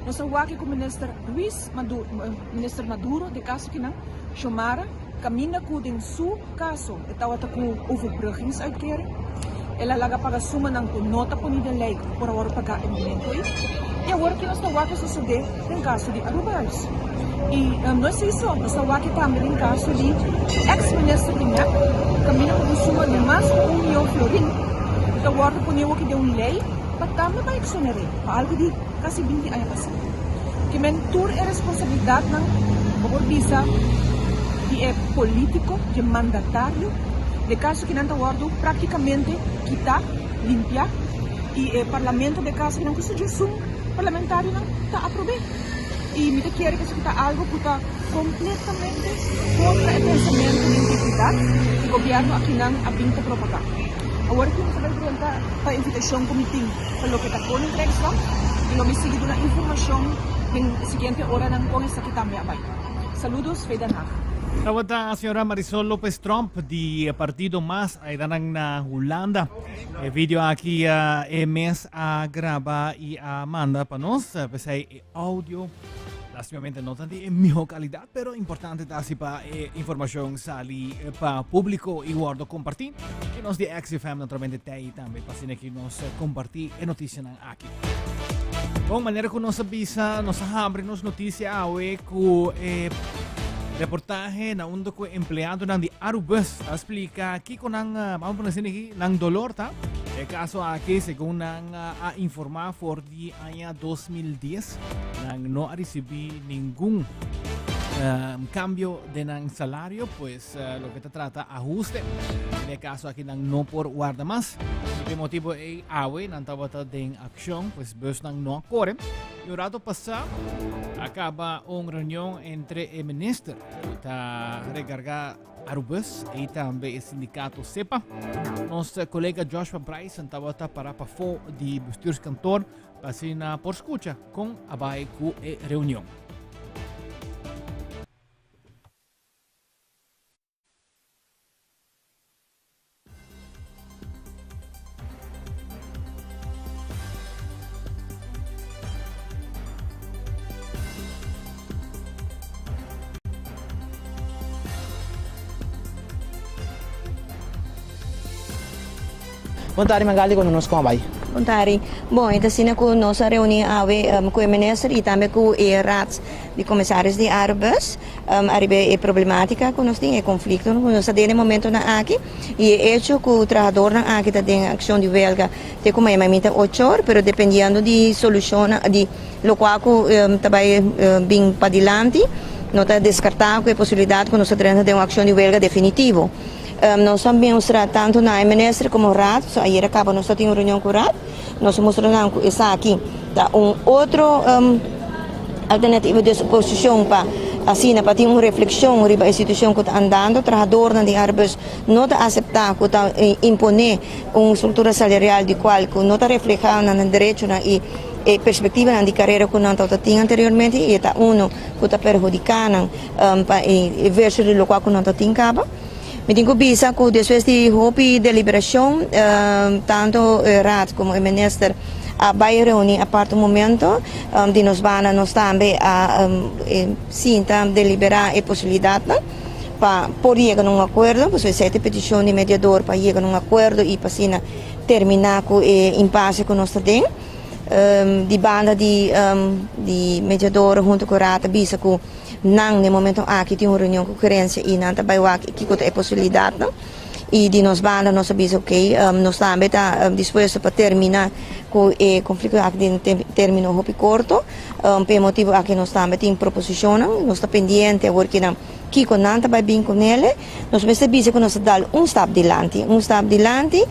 Nos a wak ku Minister Ruiz Maduro, Minister Maduro den kaso kinan, Xiomara, kaminda ku den su kaso e tabata ku overbruggingsuitkering. El a laga paga sumanan ku no ta poni den lei ku por a wòrdu pagá e momento ei. I awor ki nos ta wak a sosodé den kaso di Arubahuis. I no esei so, nos ta wak tambe den kaso di eks minister di mep, kaminda ku un suma di mas ku un mion florin ta wòrdu poni awor den un lei pa tambe bai eksoner'é pa algu di kasi 20 aña pasá. Ke men tur e responsabilidatnan, bo por bisa, di e polítiko, di e mandatario, de kaso ki nan ta wòrdu práktikamente kitá, limpiá, i e parlamento de kaso ki nan ku su djesun parlamentarionan ta aprob'é. I mi ta kere ku esaki ta algu ku ta kompletamente kontra e pensamentu di integridat ku gobièrnu akinan a bin ta propagá. Awor aki mi ta bai drenta pa invitashon ku mi tin pa loke ta Koninkrijksdag i lo mi sigui duna informashon den e siguiente oranan kon esaki tambe a bai. Saludos fe Den Haag. Tabata señora Marisol Lopez Tromp di partido mas aydanan na Hulanda. E video aki e mes a graba y a manda pa nos. Pesey e audio lastimamente no ta di e miho calidad, pero importante ta si pa e informacion sali pa publico y wordo comparti. Y nos di XFM naturalmente tei tambe pa asina ki nos comparti e noticianan aki. Bon, manera ku nos a bisa, nos a habri nos noticia awe ku e reportahe na unda ku empleadonan di Arubus ta splika kiko nan, eh, vamos poner asina aki, nan dolor ta. E kaso aki, segun nan eh, a informa for di aña 2010, nan no a ricibi ningun eh, cambio den nan salario, pues Loke ta trata ahuste. Den e kaso aki nan no por warda mas. I p'e motibu ei awe nan tabata den akshon, pues busnan no a kore. I un rato pasá a kaba un reunion entre e minister ku ta rekargá Arubus i tambe e sindikato SEPA. Nos kolega Joshua Bryson tabata pará pafó di bestuurskantoor pa asina por skucha kon a bai ku e reunion. Bon tardi Magali, kono nos kon a bai? Bon tardi. Bon, e ta asina ku nos a reuní awe ku e minister i tambe ku e raad di komisaris di Arubus ariba e problematica ku nos tin, e konflikto ku nos ta den e momentonan aki i e echo ku trahadornan aki ta den akshon di welga te ku mañana mita ocho or, pero dependiendo di solushonnan di lokual ku ta bai bin padilanti no ta deskartá ku e posibilidat ku nos ta drenta den un akshon di welga definitivo. Nos a mustra tanto na e minister como Raad, so ayera caba nos ta tin un reunion cu Raad, nos a mustra nan cu esaki ta un otro alternativa di posicion pa asina pa tin un reflexion riba e situacion cu ta andando. Trahadornan di Arubus no ta acepta cu ta impone un structura salarial di cual cu no ta refleha nan derechonan y e perspectivanan di carera cu nan tabata tin anteriormente y e ta uno cu ta perhudica nan pa e versus di locual cu nan ta tin caba. Mi tin cu bisa cu despues di hopi deliberacion tanto e Raad como e Minister a bay reuni apart un momento di nos banda nos tambe a sinta delibera e posibilidadnan pa por yega na un acuerdo pasobra esey ta e peticion di mediador pa yega na un acuerdo y pa asina termina cu e impasse cu nos ta den. Di banda di mediador hunto cu Raad a bisa cu Nan den momento aki tin un reunion ku gerencia i nan ta bai wak kiko ta e posibilidadnan. I di nos banda nos a bisa ok, nos tambe ta dispuesto pa termina ku e konflikto aki den termino hopi korto. Pa e motibu aki nos tambe tin proposicionnan, nos ta pendiente awor kinan kiko nan ta bai bin ku nele. Nos mester bisa ku nos ta dal un stap dilanti, un stap dilanti,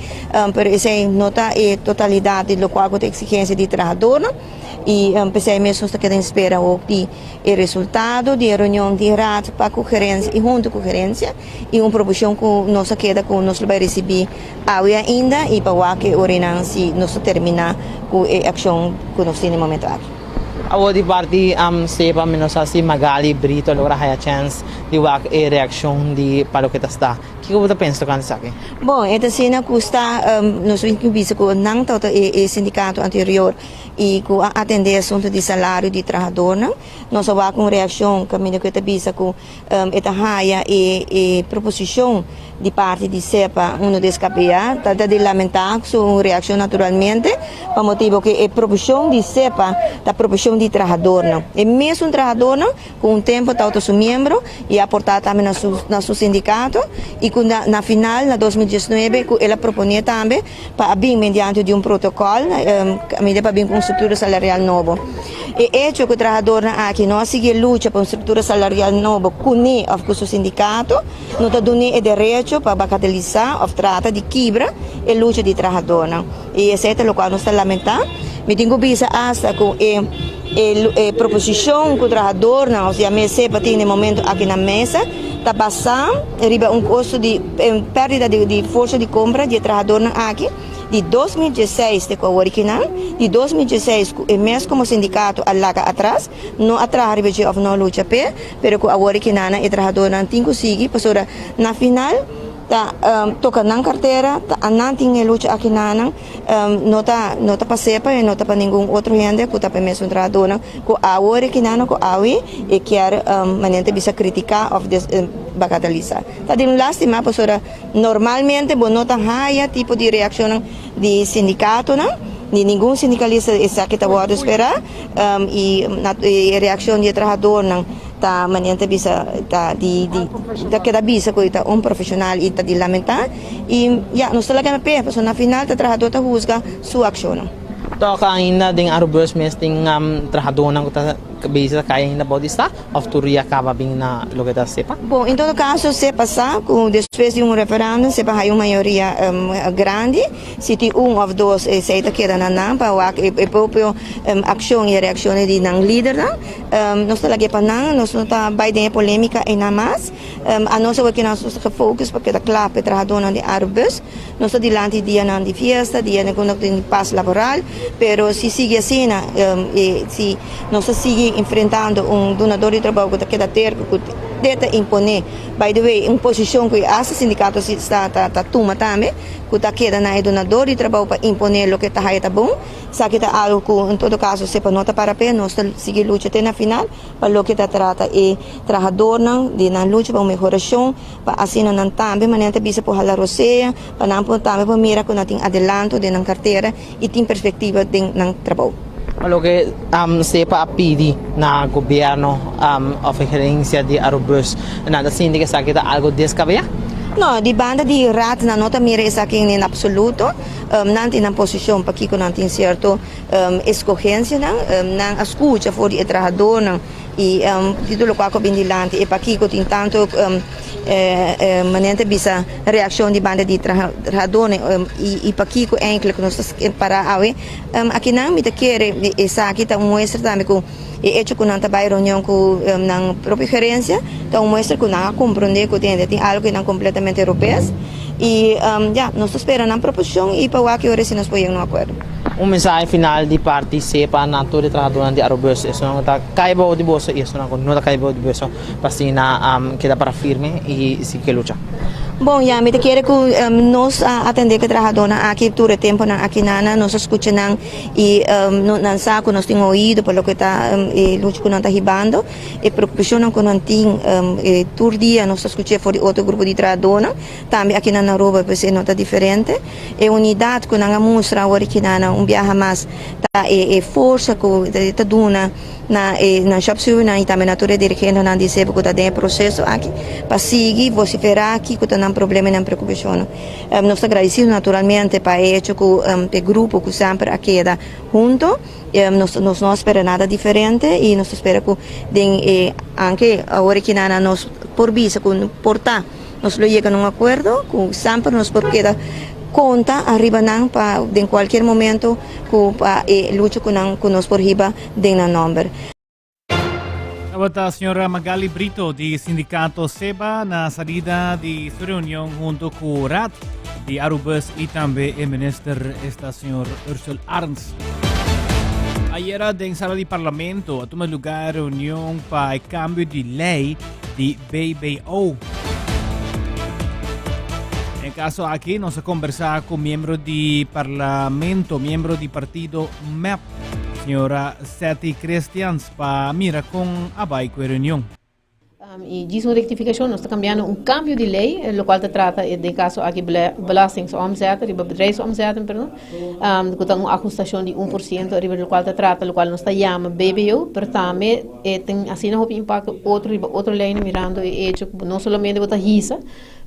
pero esei no ta e totalidat di lokual ku ta eksigensia di trahadornan. I p'esei mes nos ta keda en spera ook di e resultado di e reunion di Raad pa ku gerencia i huntu ku gerencia i un proposicion ku nos a keda ku nos lo bai risibi awe ainda i pa wak e orenan si nos ta termina ku e akshon ku nos tin e momento aki. Awor di parti SEPA mi no sa si Magali Brito a logra haya chèns di wak e reakshon di pa loke ta sta. Kiko bo ta pensa tokante esaki? Bon, e ta asina ku sta nos tin bisa ku nan tabata e sindikato anterior i ku a atendé asuntu di salario di trahadornan. Nos a wak un reakshon kaminda ku e ta bisa ku e ta haya e e proposishon di parti di SEPA unu deskabeyá. Ta ta di lamentá su reakshon naturalmente pa motibu ku e proposishon di SEPA ta proposishon di trahadornan. E mesun trahadornan ku un tempu tabata su miembro i a aportá tambe na su na su sindikato i ku na na final na 2019 ku el a proponé tambe pa a bin mediante di un protocol caminda pa bin cu un structura salarial nobo. E hecho cu trahadornan aki no a sigui e lucha pa un structura salarial nobo cune of cu su sindicato no ta dune e derecho pa bacatalisa of trata di kibra e lucha di trahadornan y esey ta locual nos ta lamenta. Mi tin cu bisa hasta cu e e proposicion cu trahadornan of yam'e sepa tin den momento aki na mesa ta basa riba un kosto di pèrdida di forsa di kompra di e trahadornan aki di 2016 te ku awor kinan, di 2016 ku e mes komo sindikato a laga atras, no a traha riba dje òf no a lucha p'e, pero ku awor kinan e trahadornan tin ku sigui pasobra na final ta toka nan kartera, ta nan tin e lucha aki nanan. No ta no ta pa sepa y no ta pa ningun otro hende cu ta pa e mesun trahadornan cu awor e kinano cu awe e kier manera ta bisa critica of bagatalisa. Ta di un lastima pasobra normalmente bo no ta haya tipo di reaccionnan di sindicatonan, di ningun sindicalista esaki ta wordo spera y e reaccion di e trahadornan ta manera ta bisa ta di ta keda bisa cu e ta un profesional y ta di lamenta. I ya, nos ta laga na p'e, pasobra na final ta trahadó ta husga su akshonnan. Tok ainda den Arubus mes tin trahadónan ku ta bezig ta kai ainda bou di sta òf tur ya kaba bin na loke ta sepa? Bon, en todo kaso sepa sa ku despues di un referándum sepa haña un mayoria grandi. Si tin un òf dos esei ta keda na nan pa wak e propio akshon i e reakshonnan di nan lidernan. Nos ta lag'é pa nan, nos no ta bai den e polémika einan mas. Anos awor ki nos ta gefocus pa keda kla pa e trahadónan di Arubus. Nos ta dilanti dianan di fiesta, dianan ku no tin pas laboral, pero si sigui asina i si nos ta sigui enfrentando un dunador di trabou ku ta keda terko ku te ta imponé, by the way, un posishon ku asta sindikato si ta ta tuma tambe, ku ta keda na e dunador di trabou pa imponé loke ta haya ta bon, esaki ta algu ku en todo kaso sepa no ta para p'e, nos ta sigui lucha te na final. Pa loke ta trata e trahadornan di nan lucha pa un mehorashon, pa asina nan tambe manera ta bisa por hala rosea, pa nan por tambe por mira ku nan tin adelanto den nan kartera i tin perspektiva den nan trabou. Pa loke SEPA a pidi na gobierno of e gerencia di Arubus, nan ta sinti ku esaki ta algo descabeyá? No, di banda di Raad nan no ta mira esaki en absoluto. Nan tin nan posishon pakiko nan tin sierto escogencianan. Nan a scucha for di e trahadornan. I di tur lokual ku a bin dilanti e pakiko tin tantu manera ta bisa reakshon di banda di trahadónan i pakiko enkele ku nos ta pará awe akinan mi ta kere esaki ta un muestra tambe ku e echo ku nan ta bai reunion ku nan propio gerensia ta un muestra ku nan a komprondé ku tin algu ku nan kompletamente robes i ya nos ta spera nan proposishon i pa wak ki ora si nos por yega na un akuerdo. Un mensahe final di parti sepa na tur e trahadónan di Arubus, esunnan ku ta kai bou di boso i esunnan ku no ta kai bou di boso, pa asina keda para firme i sigui ku e lucha. Bon, ya, mi ta kere ku nos a atendé ku e trahadónan aki tur e tempunan aki nan, nos a skucha nan i nan sa ku nos tin oido pa loke ta e lucha ku nan ta hibando, e preokupashonnan ku nan tin tur dia nos ta skuch'é for di otro grupo di trahadónan, tambe aki nan na Aruba pues e no ta diferente. E unidat ku nan a mustra awor aki nan un biaha mas ta e forsa ku ta duna na e nan shòpsùrnan i tambe na tur e dirigentenan di seba ku ta den e proseso aki pa sigui vosiferá kiko ta nan problema i nan preokupashonnan. Nos ta gradisido naturalmente pa e echo ku e grupo ku semper a keda hunto. Nos nos no a spera nada diferente i nos ta spera ku den e anke awor aki nan nos por bisa ku por ta. Nos lo yega na un akuerdo ku semper nos por keda konta ariba nan pa den kualkier momento ku pa e lucha ku nan ku nos por hiba den nan nòmber. Tabata señora Magali Brito di Sindicato SEBA na salida di su reunion hunto cu Raad di Arubus y tambe e minister esta señor Ursel Arns. Ayera den sala di parlamento a tuma lugar reunion pa e cambio di ley di BBO. En caso aki nos a conversa cu miembro di parlamento, miembro di partido MEP, señora Seti Christians, pa mira con a bay cu e reunion. Um, y djis un rectificacion, nos ta cambiando un cambio di ley, eh, lo cual ta trata eh, den caso aki belastingsomzet, riba bedrijfsomzet, perdon, um, cu ta un ajustacion di 1% riba lo cual ta trata, lo cual nos ta yama BBO, pero tambe E tin asina hopi impacto otro riba otro leynan mirando e hecho cu no solamente bo ta hisa,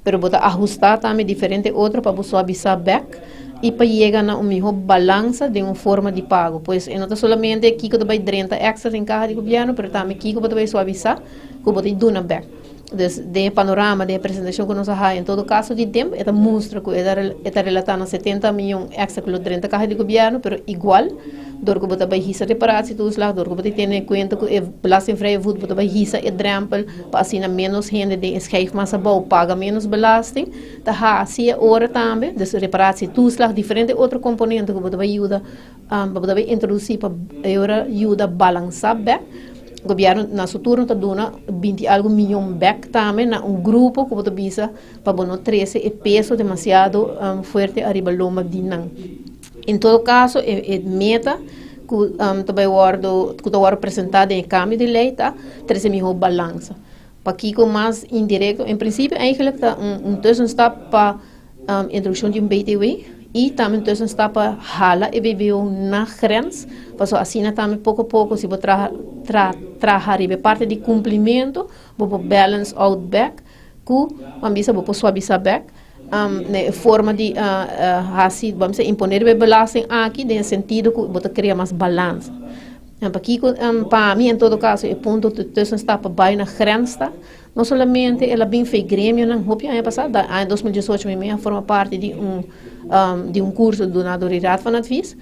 pero bo ta ahusta tambe diferente otro pa bo suavisa bek y pa yega na un miho balansa den un forma di pago. Pues e no ta solamente kico ta bay drenta extra den caha di gobierno, pero tambe kico bo ta bay suavisa cu bo ta duna bek. Dus den e panorama, den e presentacion cu nos a haya en todo caso di temp, e ta mustra cu e ta e ta relata na 70 miyon extra cu lo drenta caha di gobierno, pero igual dor cu bo ta bay hisa reparatietoeslag, dor cu bo ta tene cuenta cu e belastingvrije voet, bo ta bay hisa e drempel pa asina menos hende den e schijf mas abou paga menos belasting, ta haci e ora tambe, dus reparatietoeslag, diferente otro componente cu bo ta bay yuda Bo ta bay introduci pa e ora yuda balansa bek. Gobierno na su turno ta duna binti algo miyon bek tambe na un grupo cu bo ta bisa pa bo no trece e peso demasiado fuerte ariba lomba di nan. En todo caso e meta cu ta bay wordo cu ta wordo presenta den e cambio di ley ta trece miho balansa. Pakico mas indirecto? En principio eigenlijk ta un tussenstap pa introduccion di un BTW y tambe un tussenstap pa hala e BBO na grens, pasobra asina tambe poco poco si bo traha tra traha riba e parti di cumplimento bo por balance out bek cu ban bisa bo por suavisa bek na e forma di haci ban bisa impone riba e belasting aki den e sentido cu bo ta crea mas balansa. En pakiko pa mi en todo caso e punto di tussenstap pa bai na grens ta, no solamente el a bin fe gremionan hopi aña pasa, da aña 2018 mi mes a forma parti di un di un curso duna dor di Raad van Advies,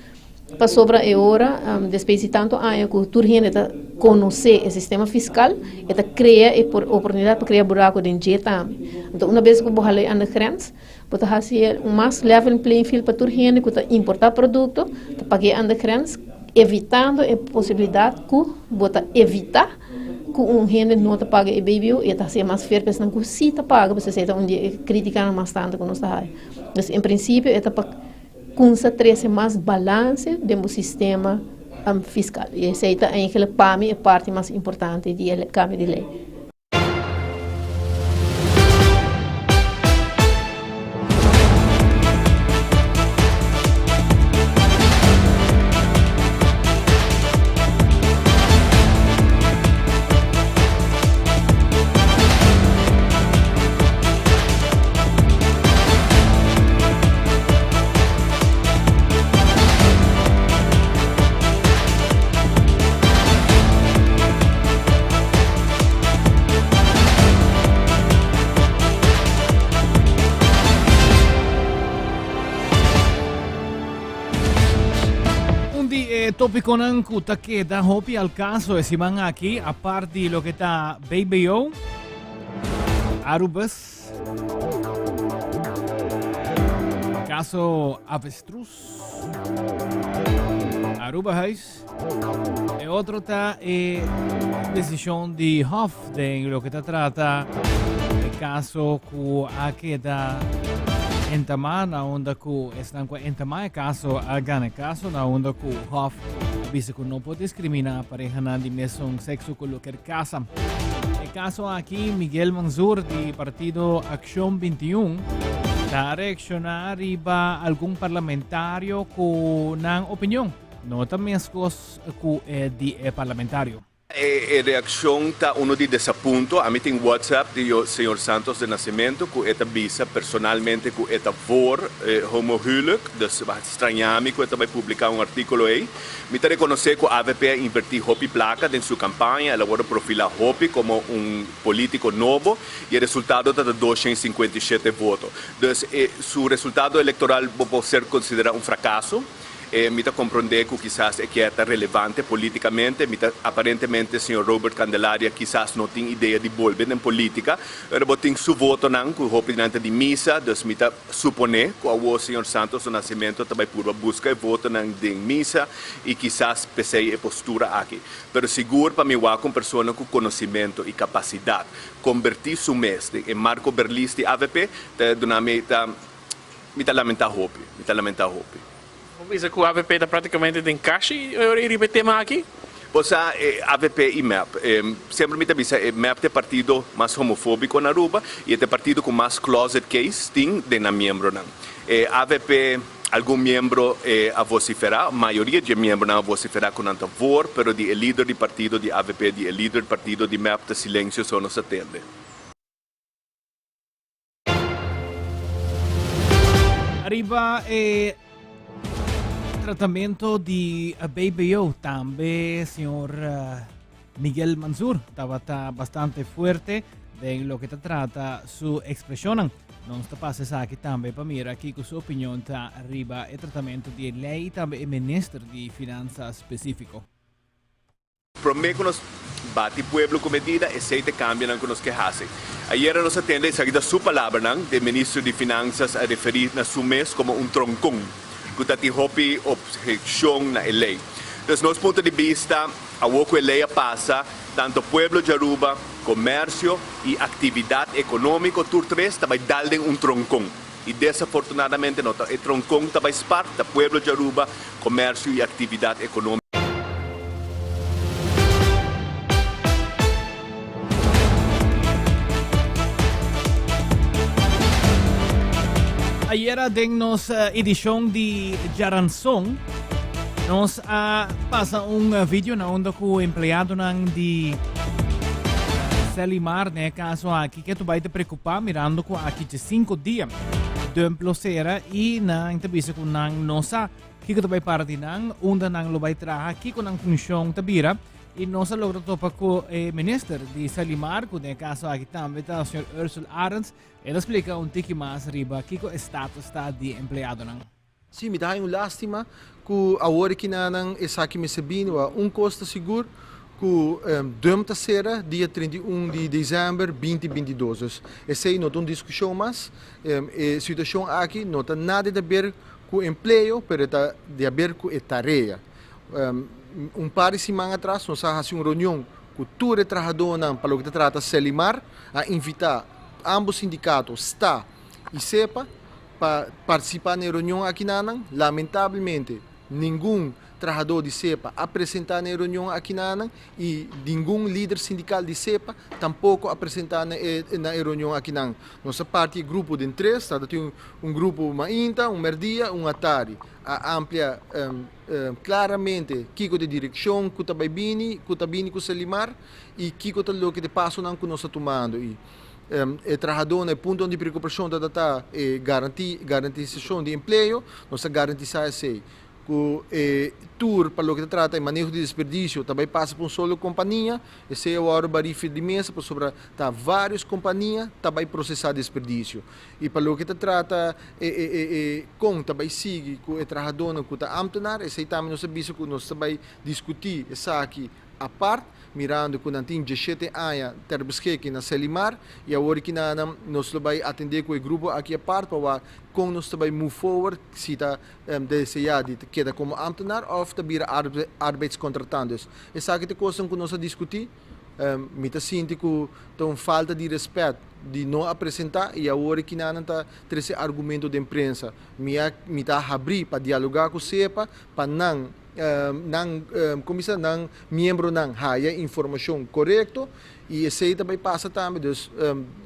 pasobra e ora despues di tanto aña cu tur hende ta conoce e sistema fiscal e ta crea e oportunidad pa crea buraco den dje tambe. Anto una bes cu bo hala e aan de grens, bo ta haci e un mas level playing field pa tur hende cu ta importa producto ta pag'e aan de grens, evitando e posibilidad cu bo ta evita cu un hende no ta paga e BBO y e ta haci e mas fair pa esnan cu si ta paga, pasobra esey ta un di e criticanan mas tanto cu nos ta haya. Dus en principio e ta pa cunsa trece mas balance den bo sistema fiscal y esey ta eigenlijk pa mi e parti mas importante di e cambio di ley. topiconan cu ta keda hopi al caso e siman aki, apart di loke ta BBO, Arubus, caso Avestruz, Arubahuis, e otro ta e decision di Hof den loke ta trata e caso cu a keda entamá na unda cu esnan cu a entamá e caso a gana e caso na unda cu Hof a bisa cu no por discrimina parehanan di mesun sexo cu lo kier casa. E caso aki Miguel Manzur di partido Accion 21 ta reacciona riba algun parlamentario cu nan opinion no ta mescos cu e di e parlamentario. E reaccion ta uno di desapunto. Ami tin WhatsApp di señor Santos de Nascimento cu e ta bisa personalmente cu e ta voor homohuwelijk. Dus a straña mi cu e ta bay publica un articulo ey. Mi ta reconoce cu avp a inverti hopi placa den su campaña. El a wordo profila hopi como un politico nobo y e resultado ta ta 257 voto. Dus su resultado electoral bo por ser considera un fracaso. E mi ta komprondé ku kisas e kier ta relevante polítikamente. Mi ta aparentemente señor Robert Candelaria kisas no tin idea di bolbe den polítika, pero bo tin su votonan ku hopi di nan ta di misa, dus mi ta suponé ku awor señor Santos do Nascimento ta bai purba buska e votonan den misa i kisas p'esei e postura aki. Pero sigur pa mi wak un persona ku konosimento i kapasidat kombertí su mes den e Marco Berlis di avp ta duna mi ta Mi ta lamentá hopi, mi ta lamentá hopi. Bo bisa ku avp ta práktikamente den kashi ora i riba e tema aki? Bo sa, avp i mep. Semper mi ta bisa e mep ta e partido mas homofóbiko na Aruba i e ta e partido ku mas closet case tin den nan miembronan. Avp, algun miembro a vosiferá, mayoria dje miembronan a vosiferá ku nan ta voor, pero di e lider di partido di avp, di e lider di partido di mep ta silensio so nos a tende. Ariba e tratamiento di BBO tambe señor eh, Miguel Mansur tabata bastante fuerte den lo que ta trata su expresionan. Nos ta pasa esaki tambe pa mira kiko su opinion ta riba e tratamiento di e ley tambe e minister di finanza specifico. Promé ku nos bati pueblo ku medida, esei ta e kambionan ku nos ke hasi. Ayera nos a tende esaki ta su palabranan, de minister di Finansas a referí na su mes komo un tronkon ku ta tin hopi ophekshon na e lei. Dus nos punto di bista, awor ku e lei a pasa, tanto pueblo di Aruba, komersio i aktividat ekonómiko tur tres ta bai dal den un tronkon. I desafortunadamente no ta e tronkon ta bai spart, ta pueblo di Aruba, komersio i aktividat ekonómiko. Ayera den nos edishon di Djaranson nos a pasa un video na unda ku empleadonan di Selimar den e kaso aki ke tu bai ta preocupa mirando cu aki dje cinco dia dump lo cera y nan ta bisa cu nan no sa kico ta bay para di nan, unda nan lo bay traha, kico nan funcion ta bira y nos a logra topa cu e minister di Salimar cu den e caso aki tambe ta señor Ursel Arends, el a splica un tiki mas riba kico e status ta di empleadonan. Sí, mi ta haña un lástima ku awor e kinanan esaki mester bini. Wak, un kos ta sigur ku dump ta sera dia 31 di desèmber binti 22. Dus esei no ta un diskushon mas. E situashon aki no ta nada di aber ku empleo, pero e ta di aber ku e tarea. Un par di siman atras nos a hasi un reunion ku tur e trahadónan pa loke ta trata Selimar. A invitá ambos sindikato, sta i sepa. Pa partisipá na e reunion akinanan. Lamentablemente, ningun trahadó di sepa a presentá na e reunion akinanan i ningun lider sindikal di sepa tampoko a presentá na e na e reunion akinan. Nos a parti e grupo den tres, tabata tin un grupo mainta, un mèrdia, un atardi. A amplia klaramente kiko ta e direkshon ku ta bai bini, ku ta bini ku Selimar i kiko ta loke ta e pasonan ku nos ta tumando. I E trahadónan, e puntonan di preokupashon ta ta e garanti, garantisashon di empleo, nos ta garantisá esei. ku e tur pa loke ta trata e maneho di desperdisio ta bai pasa pa un solo kompania, esei a wòrdu barí fir di mesa pasobra ta vários kompania ta bai prosesá desperdisio. I pa loke ta trata e e e e kon ta bai sigui ku e trahadónan ku ta ámtenar, esei tambe nos a bisa ku nos ta bai diskutí esaki apart, mirando ku nan tin dieshete aña ter beschikking na Selimar i awor ki nan nos lo bai atendé ku e grupo aki apart pa wak kon nos ta bai move forward si ta deseá di keda komo ámtenar òf ta bira arbeidscontratant. Dus esaki ta kosnan ku nos a diskutí. Mi ta sinti ku ta un falta di rèspèt di no a presentá i awor ki nan ta trese argumento den prensa. Mi a mi ta habrí pa dialogá ku SEPA pa nan nan kon bisa nan miembronan haya informashon korekto i esei ta bai pasa tambe. Dus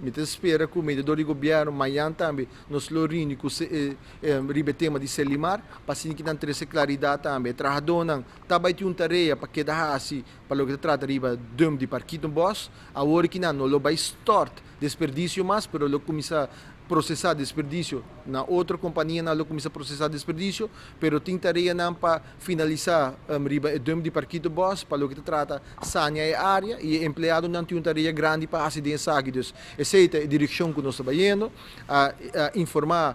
mi ta spera ku mediador di gobièrnu mañan tambe nos lo rini ku riba e tema di Selimar pa asina ki nan trese klaridat tambe. E trahadónan ta bai tin un tarea pa keda hasi pa loke ta trata riba dump di Parkietenbos. Awor ki nan no lo bai stort desperdisio mas pero lo kuminsá prosesá desperdisio na otro kompanianan lo kuminsá prosesá desperdisio pero tin tareanan pa finalisá riba e dump di Parkietenbos pa loke ta trata sania e área i e empleadonan tin un tarea grandi pa hasi den esaki. Dus esei ta e direkshon ku nos ta bayendo. A informá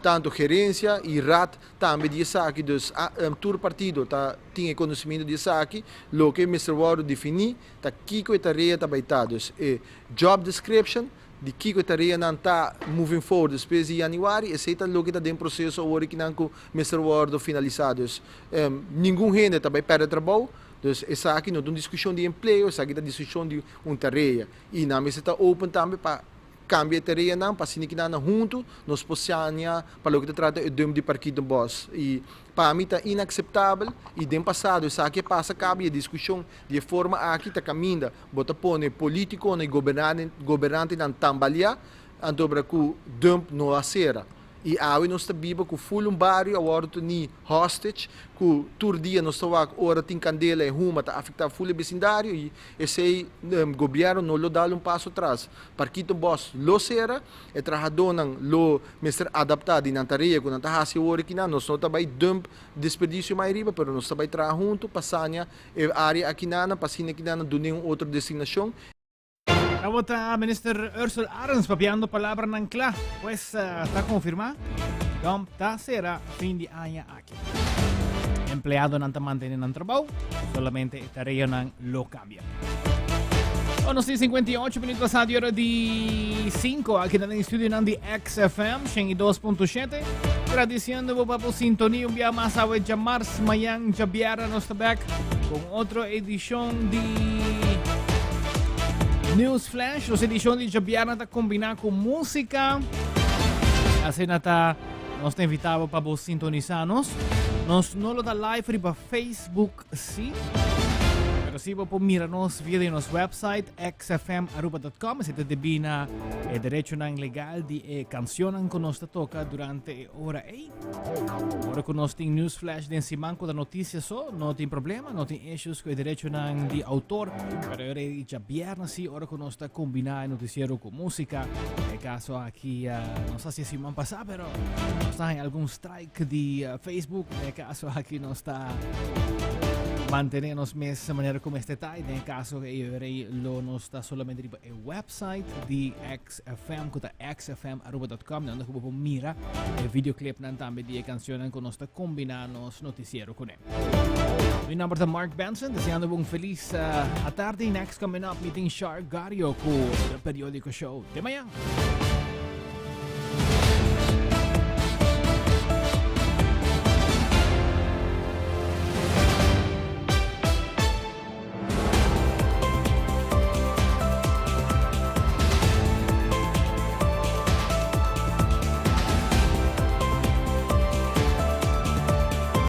tantu gerensia i raad tambe di esaki, dus tur partido ta tin e konosementu di esaki. Loke mester wòrdu definí ta kiko e tarea ta bai ta, dus e job description di kiko e tareanan ta moving forward despues di yanüari, esei ta loke ta den proseso awor aki nan ku mester wòrdu finalisá. Dus ningun hende ta bai pèrdè trabou, dus esaki no ta un diskushon di empleo, esaki ta diskushon di un tarea i nan mester ta open tambe pa Kambia e tareanan pa asina ki nan huntu nos por sania pa loke ta trata e dump di Parkietenbos. I pa mi ta inakseptabel i den pasado esaki a pasa kaba i e diskushon di e forma aki ta kaminda bo ta pone politikonan i gobernantenan tambaliá antobra ku dump no a sera. I awe nos ta biba ku ful un bario a wòrdu tení hostage, ku tur dia nos ta wak ora tin kandela e huma ta afektá ful e besindario i esei gobièrnu no lo dal un paso tras. Parkietenbos lo sera, e trahadónan lo mester adaptá di nan tarea ku nan ta hasi awor akinan. Nos no ta bai dump desperdisio mai riba, pero nos ta bai traha huntu pa sania e área akinan pa asina akinan dun'é un otro destinashon. Tabata Minister Ursel Arends papiando palabranan kla, pues ta konfirmá, Dump ta sera fin di aña aki. Empleadonan ta mantene nan trabou, solamente e tareanan lo kambia. Bueno, nos tin 58 minuut pasá di ora di 5 aki na estudionan di XFM 102.7. Gradiciendo bo pa bo sintonia un bia mas awe djamars, mañan djabièrnè nos ta back con otro edicion di News Flash. Nos edicion di djabièrnè ta combina cu musica. Asina ta nos ta invita bo pa bo sintonisa nos. Nos no lo ta live riba Facebook sí. Pero sí bo por mira nos via di nos website xfmaruba.com. Esei ta debí na e derechonan legal di e cancionnan cu nos ta toca durante e ora ei. Ora cu nos tin news flash den siman cu ta noticia so, no tin problema, no tin issues cu e derechonan di autor. Pero ora ei djabièrnè sí, ora cu nos ta combina e noticiero cu musica. E caso aki uh, nos haci siman pasá, pero nos ta haña algun strike di uh, Facebook. Den e caso aki nos ta mantene nos mes manera como este ta. Y den e caso ei ora ei lo nos ta solamente riba e website di XFM ku ta xfmaruba.com nan ku bo por mira e videoclipnan tambe di e cancionnan ku nos ta combina nos noticiero kuné. Mi nomber ta Mark Benson, deseando bo un feliz uh, atarde. Next coming up, meeting Shark Gario ku The Periódico Show. Te mañana.